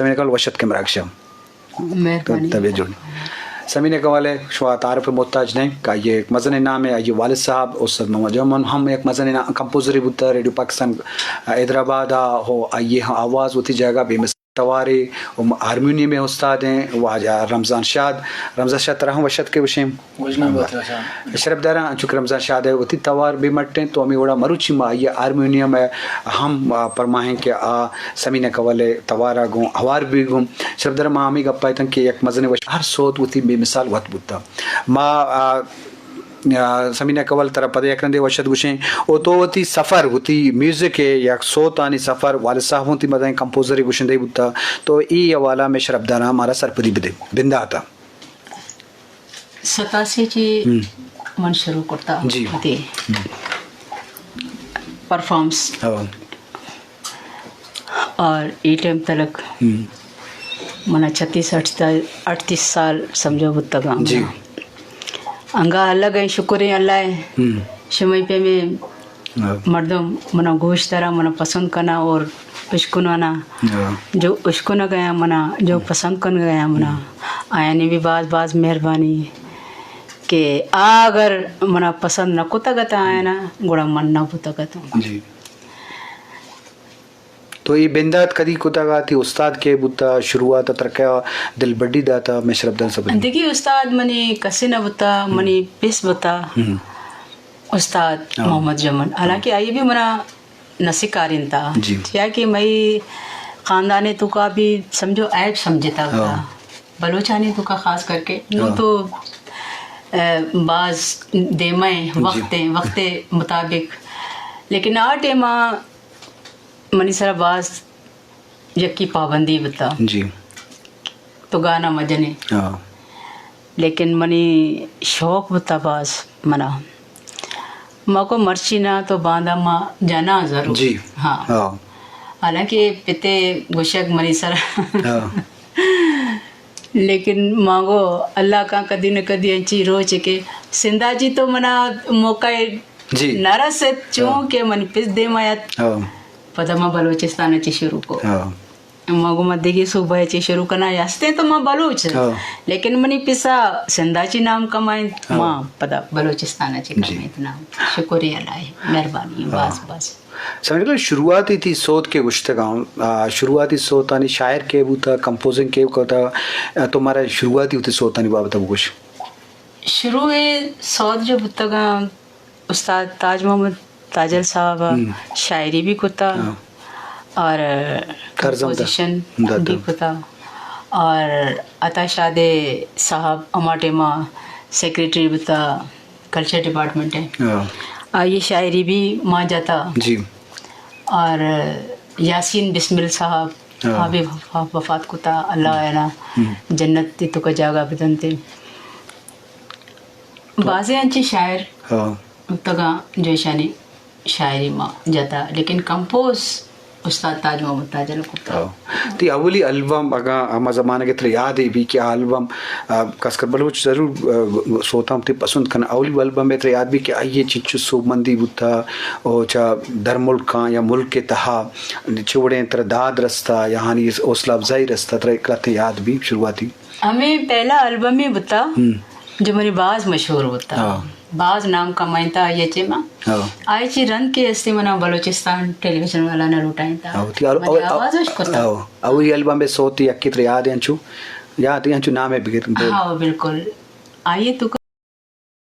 سمین اقبال وش اتکے مراگش ءَ۔ مہربانی۔ طبیعت جوڑ۔ سمین اقبال ءِ شما تعارف ءِ محتاج نہ ایں کہ آئی ءِ یک مزنیں نامے، آئی ءِ والد صاحب استاد محمد جمن ہم یک مزنیں نا-، کمپوزرے بوتہ، ریڈیو پاکستان حیدرآباد ءَ ہو، آئی ءِ آواز وتی جاگہ بے مثال توارے، و ہارمونیم ءِ استاد ایں واجہ رمضان شاد۔ رمضان شاد ترا ہم وش اتکے گوشیں۔ وژنام بات رمضان۔ شرپداراں، انچو کہ رمضان شاد ءِ وتی توار بے مٹ ایں، تو ہمے وڑا مروچی ما آئی ءِ ہارمونیم ءَ ہم، آ، پرماہیں کہ آ سمین اقبال ءِ توار ءَ گوں ہوار بی گوں۔ شرپداراں، ما ہمے گپ ءَ اتاں کہ یک مزنیں وش، ہر سوت وتی بے مثال وت بوتہ۔ ما، آ، آ، سمین اقبال ترا پد یک رندے وش ات گوشیں۔ او تو وتی سفر، وتی میوزک ءِ یک سوتانی سفر، والد صاحب ہوں تئی مزنیں کمپوزرے گشندہ بوتہ، تو اے حوالہ ءَ مئے شرپداراں مارا سرپدی بدے۔ بندات ءَ۔ ستاسی چی ہم۔ من شروع کرتا جی۔ وتی ہم۔ پرفارمنس۔ ہاں۔ اور اے ٹائم تلک ہم۔ منا چھتیس اٹھتیس، اٹھتیس سال سمجھو بوتگاں۔ جی۔ انگا الگ ایں، شکر ایں اللہ ءِ۔ ہم۔ شمئی پیمیں ہاں۔ مردم منا گوش دارا، منا پسند کنا اور اشکنانا۔ ہاں۔ جو اشکنگ ءَ آیاں منا، جو ہم۔ پسند کنگ ءَ آیاں منا، ہم۔ آیانی بھی باز باز مہربانی کہ آ اگر منا پسند نہ کتگ اتاں آیانا، گڑا من نہ بوتگ اتاں۔ جی۔ تو اے بندات کدی کتگ ات؟ تئی استاد کئے بوتہ؟ شروعات ءَ ترا کئے دلبڈی داتہ؟ مئے شرپداراں سرپدی۔ دگہ استاد منی کسے نہ بوتہ، ہم۔ منی پس بوتہ۔ ہم۔ استاد ہاں۔ محمد جمن، حالانکہ آئی بھی منا نہ سکارینتا۔ جی۔ چیا کہ مئی خاندان توکا بھی سمجھو عیب سمجھتا ہوتا۔ ہاں۔ بلوچانی توکا خاص کر کے نوں ہاں۔ تو، اے، باز دیما ایں، جی۔ وقت ایں، وقت مطابق۔ لیکن آ ٹائما منی سرا باز یکی پابندی بوتا۔ جی۔ تو گانا مجنے۔ ہاں۔ لیکن منی شوق بوتا باز منا۔ ما کو مرچی نہ تو باندا ما جنا ضرور۔ جی۔ ہاں۔ ہاں۔ حالانکہ پتے گوشگ منی سرا۔ ہاں۔ لیکن مانگو اللہ کاں کدی نہ کدی انچی روچ کہ سندھا جی تو منا موقع جی۔ نہ رست، چون ہاں۔ کہ من پس دیما ات۔ ہاں۔ پدا ما بلوچستان چی شروع کو۔ ہاں۔ ما گو ما دگہ صوبہ چی شروع کنا یا ہستے تو ما بلوچ۔ ہاں۔ لیکن منی پسا سندھا چی نام کمائیں، ہاں۔ ما پدا بلوچستان چی جی۔ کمائیں نام۔ شکریہ اللہ، مہربانی، ہاں۔ باز باز۔ سمجھ لو، شروعاتی تئی سوت کہ گوشتگاں، آ، شروعاتی سوتانی شاعر کئے بوتا، کمپوزنگ کئے کتا، آ، تو مارا شروعاتی وتی سوتانی بابت بگوش۔ شروع سوت جو بوتگاں، استاد تاج محمد تاجل صاحب ہم۔ شاعری بھی کتا ہاں۔ اور طرز ہم دا-، کمپوزیشن داتا۔ بھی کتا اور عطا شاد صاحب ہما ٹائما سیکرٹری بوتا کلچر ڈپارٹمنٹ ہے۔ ہاں۔ آئی شاعری بھی ما جاتا۔ جی۔ اور یاسین بسمل صاحب ہاں۔ آ بھی وفا-، وفات کتا، اللہ ہم۔ آیانا ہم۔ جنت تی توکا جاگہ بدنتے۔ تو بازیں انچیں شاعر ہاں۔ تگاں جو ایشانی شاعری ما جتا، لیکن کمپوز استاد تاج محمد تاجل کرتا۔ ہاں۔ تئی اولی البم اگاں ہما زمانگ ءَ ترا یاد بی کہ آ البم، آ، خاص کر بلوچ ضرور، آ، سوتاں تئی پسند کن، اولی البم ءَ ترا یاد بی کہ آئی ءَ چنچو سوبمندی بوتا، او چا در ملکاں یا ملک ءِ تہا چے وڑیں ترا داد رستا یا آہانی حوصلہ افزائی رستا، ترا یک لہتے یاد بی شروعاتی؟ ہمے پہلا البمے بوتا ہم۔ جو منی باز مشہور بوتا۔ ہاں۔ باز نام کمائینتا آئی ءَ چہ ما۔ ہاں۔ آئی چی رند کہ استے منا بلوچستان ٹیلی ویژن والا نہ لوٹائینتا۔ ہاں، وتی ال-، منی او-، آواز اش کرتا۔ ہاں، اولی البم ءِ سوت یکے ترا یاد انچو، یاد انچو نام ءَ بگر۔ ہاں، بالکل۔ آئی تو